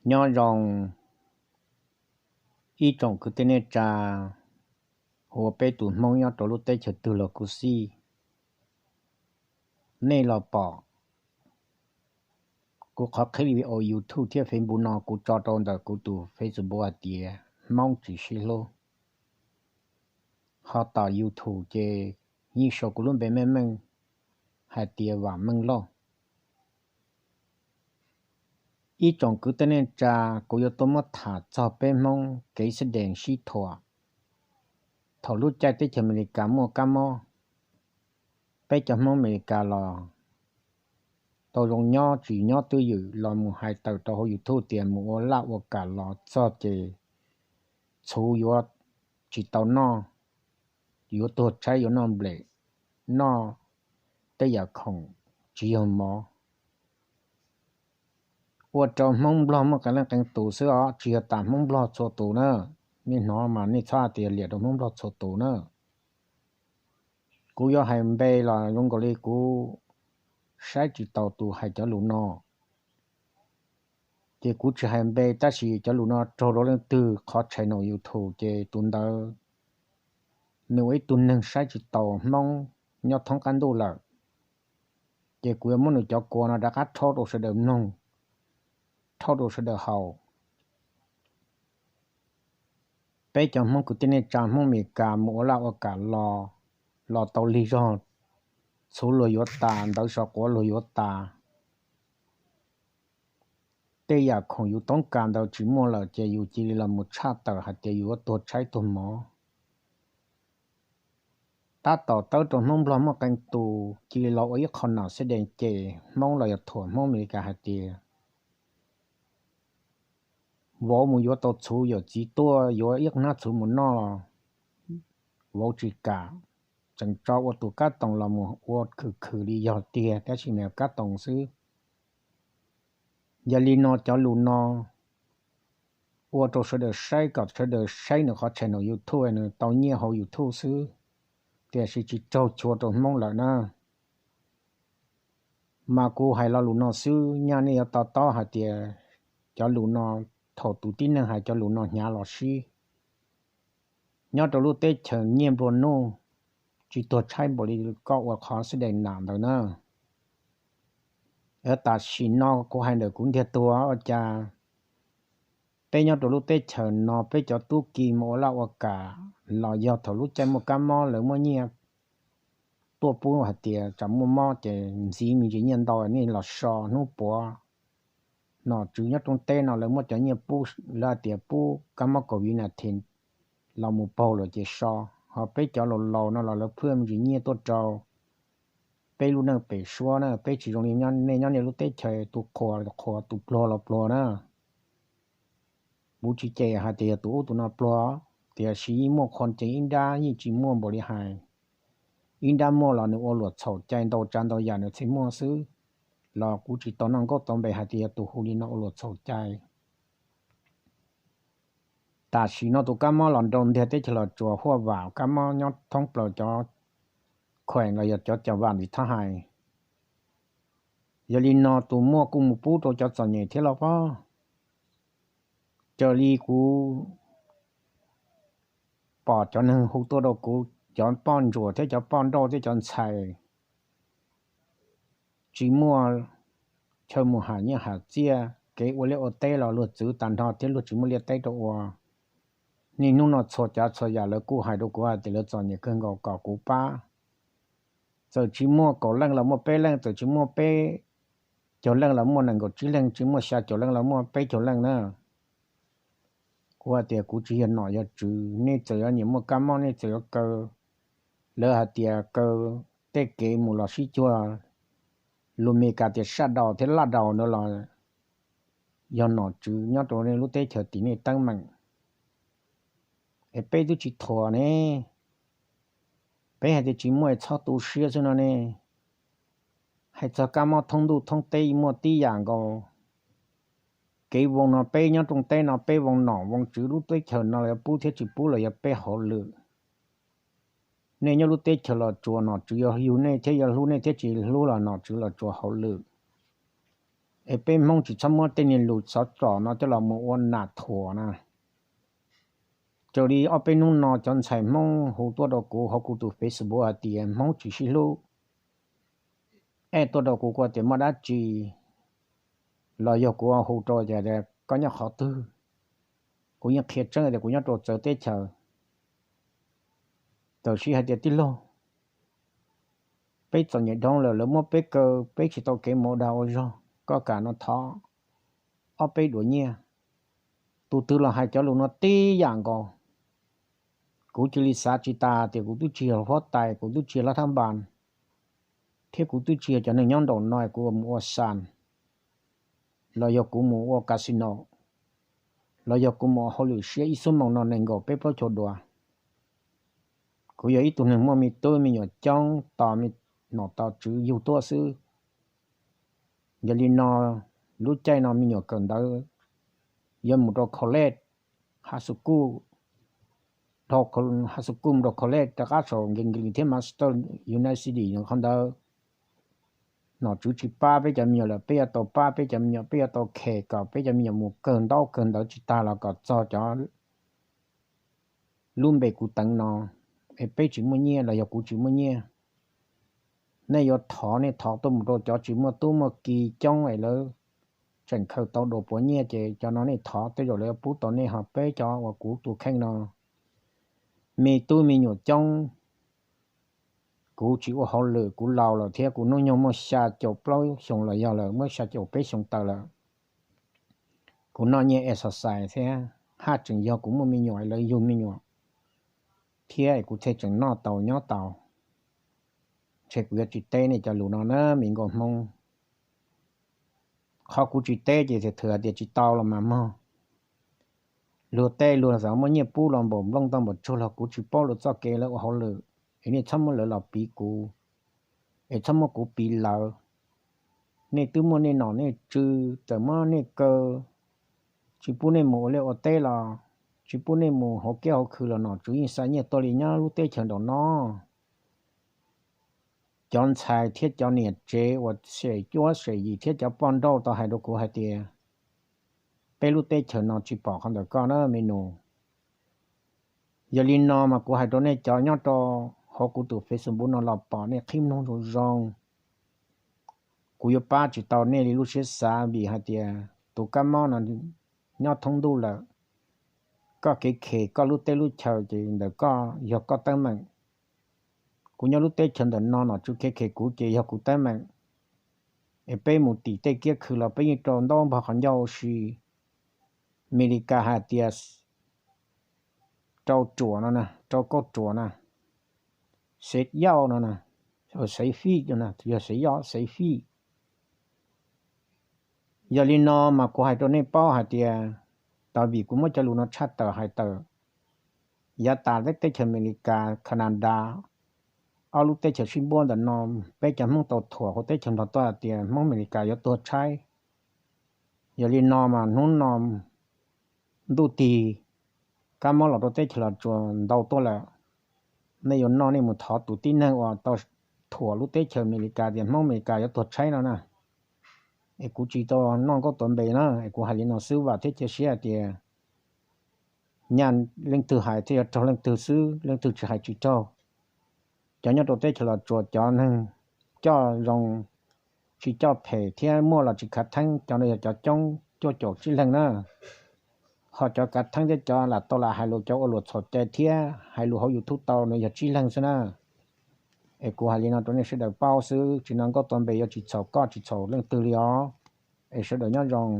Nyob zoo ib tsoom kwv tij neej tsa, hu ua peb tus Hmoob nyob rau lub teb chaws twg los kuj xij, nej los pom kuv qhov clip video YouTube thiab Facebook no kuv tso rau ntawm kuv tus Facebook hais tias Hmoob tsis sib hlub. Ho tom YouTube ces yeej sau kuv lub npe meej meej hais tias Vam Meej Lauj. Ib tsoom kwv tij neej tsa, kuv yuav tuaj muab tham txog peb Hmoob kev xab dees sib thuam. Thaum lub caij teb chaws Amelikas muaj kab mob, peb cov Hmoob Amelikas los tau zoo nyob tsis nyob twj ywm los mus hais tawm rau hauv YouTube tias mus ua laj ua kam los txog ces txhuv yuav tsis tau noj, yuav tuag tshaib, yuav noj nplej, noj tej yam khoom tsis yog mov. Ua rau Hmoob Nplog muaj qee leej qee tus xwb os, tsis yog tas Hmoob Nplog txhua tus na. Nej hnov mas nej txhob hais tias liam rau Hmoob Nplog txhua tus na. Kuv yuav hais npe los zoo nkaus li kuv saib tsis taus tus hais cov lus no. Ces kuv tsis hais npe, tab sis cov lus no raug rau leej twg qhov channel YouTube ces tus ntawd nws ua ib tug neeg saib tsis taus Hmoob nyob thoob qab ntuj lawm. Ces kuv yuav muab nws cov kua no rov qab rhaub rau sawv daws mloog, rhaub rau sawv daws haus. Peb cov Hmoob kwv tij neej tsa Hmoob Amelikas mus ua laj ua kam los, los tau lig zog, txhuv luag yuav tas, ntawv sov quav luag yuav tas, tej yam khoom yus toob kas ntawd tsis muaj lawm ces yus cia li los mus tshaj tawm hais tias yus yuav tuag tshaib tuag mov. Tab tom tawb rau Hmoob Nplog muaj qee tus cia li los ua ib qho nam xab dees ces Hmoob los yog thuam Hmoob Amelikas hais tias vauv mus yuav tau txhuv, yawm txiv tuaj yuav ib hnab txhuv mus noj los vauv tsis kam, tseem tso ua tus kab toos los mus ua khwm khwm li yog tiag tab sis mas kab toos xwb. Yog li no cov lus no ua rau sawv daws saib, kom sawv daws saib nws qhov channel YouTube nws tau nyiaj hauv YouTube xwb, tiam sis tsis raug chua rau Hmoob lawm na. Mas kuv hais lo lus no xwb, nyaj nej yuav to taub hais tias cov lus no, thaum tus tib neeg hais cov lus no hnyav los sib. Nyob rau lub teb chaws nyiaj nplua nuj, tsis tuag tshaib npaum li koj ua qhov xab dees nam ntawd na. Tam sim no kuv hais ntawm kuv ntiag tug ua cas, peb nyob rau lub teb chaws no peb cov tub ki mus ua laj ua kam los yog thaum lub caij muaj kab mob lawv muaj nyiaj tuaj pub hais tias tsam muaj mob ces ntxiv me ntsis nyiaj ntau nej los so hnub puav. Nom tswv nyob rooj teb no lawv muab cov nyiaj pub, lawv hais tias pub kab mob COVID nineteen los mus paug lawm ces so. Ho peb cov laus laus no los lawv phwj me ntsis nyiaj tuaj rau peb lub neej pem suab na, peb tsis zoo li nej nyob nej lub teb chaws tus qhuas los qhuas, tus pluag los pluag na. Kuv tsis cem hais tias yog tus ub tus no pluag, tiam sis yeej muaj qhua cev ib nrab, yeej tsis muaj npaum li hais. Ib nrab muaj los nws ua luam txhaum cai ntau tsav ntau yam nws thiaj muaj xwb, los kuv tsis tau noj nkauj tau npe hais tias yog tus hu li no ua luam txhaum cai. Tam sim no tus kab mob los nrau ntiag teb chaws Los Tsuas huaj vam, kab mob nyob thoob plaws cov khueem los yog cov cov vam ntxiv thab hais. Yog li no tus muaj kuj mus pub rau cov txom nyem thiab los pob. Raws li kuv pom cov neeg hu tuaj rau kuv, cov poj ntsuam thiab cov poj nrauj thiab cov ntxhais tsis muaj chaw mus ham nyiaj ham txiaj, kev ua liaj ua teb los luag txwv tag nrho thiab luag tsis muaj liaj teb rau ua. Niaj hnub no txhua tsav txhua yam lawv kuj hais rau kuv hais tias lawv txom nyem kawg nkaus kom kuv pab. Txawm tsis muaj kaum leej los muaj peb leej, txawm tsis muaj peb caug leej los muaj nees nkaum tsib leej, tsis muaj xya caum leej los muaj peb caug leej na. Kuv hais tias kuv tsis yog nom yog tswv, nej txawm yuav nyiam muaj kab mob, nej txawm yuav kaw, lawv hais tias kaw tej kev mus los sib cuag, lus Meskas tias shutdown thiab lockdown no los yog nom tswv nyob rau nej lub teb chaws tim nej teeb meem. Es peb twb tsis thuam ne, peb hais tias tsis muaj es txhob tu siab xwb no ne. Hais txog kab mob thoob ntuj thoob teb muaj tib yam nkaus. Kev voo no peb nyob rooj teb no peb voo nom voo tswv, lub teb chaws no los yog pub thiab tsis pub los yog peb hauj lwm. Nej nyob lub teb chaws Los Tsuas nom tswv yuav yug nej thiab yuav hlub nej thiab tsis hlub los nom tswv Los Tsuas hauj lwm. Es peb Hmoob tsis txhob muab tej niag lus xov txom no coj los mus ua nam thuam na. Raws li ob peb hnub no cov ntxhais Hmoob hu tuaj rau kuv hauv kuv tus Facebook hais tias Hmoob tsis sib hlub, es tuaj rau kuv kuv tias muaj dab tsi, los yog kuv hu rau tias koj nyob qhov twg. Kuv yeej qhia tseeb tias kuv nyob rau txawv teb chaws. Tam sim hais tias tij laug, peb txom nyem dhau lawm, lawv muab peb kaw, peb tsis tau kev mus ua dag ua zog, koj kam no thov ob peb duas nyiaj. Tus twg los hais cov lus no tib yam nkaus. Kuv cia li xav tsis tas tias kuv twb tsis yog huab tais, kuv twb tsis yog lab thab npas, thiab kuv twb tsis yog cov neeg nyob nraum no kuv mus ua xas, los yog kuv mus ua casino, los yog kuv mus ua hauj lwm siab ib xuab moos no nees nkaum peb plaub caug duas. Kuv yog ib tug neeg muaj me tub me nyuam coob, tos me nom tos tswv yug tuaj xwb. Yog li no, lub caij no me nyuam kawm ntawv yuav mus rau college, high school, high school mus rau college rov qab saum nkees nkees thiab master university qhov ntawd. Nom tswv tsis pab peb cov me nyuam lawm, peb yuav tau pab peb cov me nyuam, peb yuav tau khes kom peb cov me nyuam mus kawg ntaub kawg ntawv tsis tag los kom txog cov lub npe kuv teev no. Es peb tsis muaj nyiaj los yog kuv tsis muaj nyiaj, nej yuav thov nej thov tuaj mus rau cov tsis muaj tub muaj ki coob es lawv tseem khaws tau dua puav nyiaj ces cov no nej thov tej zaum lawv yuav pub tau nej, ho peb cov uas kuv tus kheej no me tub me nyuam coob. Kuv tsis ua hauj lwm, kuv laus lawm thiab, kuv hnub nyoog muaj xya caum plaub xyoo los yog lawm, muaj xya caum peb xyoo tawm lawm. Kuv noj nyiaj exercise thiab, haj tseem yog kuv muaj me nyuam lawv yug me nyuam thiab kuv thiaj tseem noj tau nyob tau. Ntshe kuv yuav tsis teb nej cov lus no na me nkauj Hmoob. Qhov kuv tsis teb ces thwm hais tias tsis tau los mas mog. Luag tej luag xav muaj nyiaj pub los npaum nplooj tau npaum tsuag los kuv tsis paub luag txoj kev lawv ua hauj lwm, es nej txhob muab lawv los piv kuv, es txhob muab kuv piv lawv. Nej twb muaj nej nom nej tswv txawm muab nej kaw, tsis pub nej mus ua liaj ua teb los, tsis pub nej mus hauv kiab hauv khw los nom tswv yeej xa nyiaj tuaj li nyob lub teb chaws nraum no. Cov ntxhais thiab cov niam tsev uas sem cuab sem yim thiab cov poj nrauj tau hais rau kuv hais tias, peb lub teb chaws no tsis pom qhov ntawm koj na me nus. Yog li no mas kuv hais rau nej cov nyob rau hauv kuv tus Facebook no los pom nej qhib mloog zoo zoo. Kuv yuav pab tsis tau nej li lub siab xav vim hais tias tus kab mob no nyob thoob ntuj lawm. Koj kev khes koj lub teb lub chaw ces ntawm koj yog koj teeb meem. Kuv nyob lub teb chaws ntawm no nom tswv kev khes kuv ces yog kuv teeb meem. Es peb mus tim tej kiab khw los peb yeej rau ntaub npog qhov ncauj ua si. Amelikas hais tias rau ruam no na, rau kauj ruam na, xev yauj no na, xev fij no, yog xev yauj xev fij. Yog li no mas kuv hais rau nej paub hais tias, tam vim kuv muab cov lus no tshaj tawm hais tawm yav tas teb chaws Amelikas, Canada, ob lub teb chaws sib npuab ntawm no, peb cov Hmoob tau thuam hauv teb chaws Nplog tuaj hais tias Hmoob Amelikas yuav tuag tshaib. Yog li no mas hnub no ntuj tig, kab mob los rau teb chaws Los Tsuas ntau tuaj lawm. Nej yuav noj nej mus thov tus tib neeg uas tau thuam lub teb chaws Amelikas tias Hmoob Amelikas yuav tuag tshaib no na. Es kuv tsis tau noj nkauj tuav npe na, es kuv hais li no xwb vam thiab cia siab hais tias nyaj leej twg hais thiaj yuav raug leej twg xwb, leej twg tsis hais tsis raug. Cov nyob rau teb chaws Los Tsuas cov neeg coj zoo, tsis coj phem thiab muaj los tsis khav theeb, cov no yog cov coob cuaj caum tsib leeg na. Ho cov kav theeb thiab cov lam tau lam hais lus, cov ua luam txhaum cai thiab hais lus hauv YouTube tau no yog tsib leeg xwb na. Es kuv hais li no rau nej sawv daws paub xwb, tsis noj nkauj tuav npe yuav tsis txhaum koj tsis txhaum leej twg li os. Es sawv daws nyob zoo.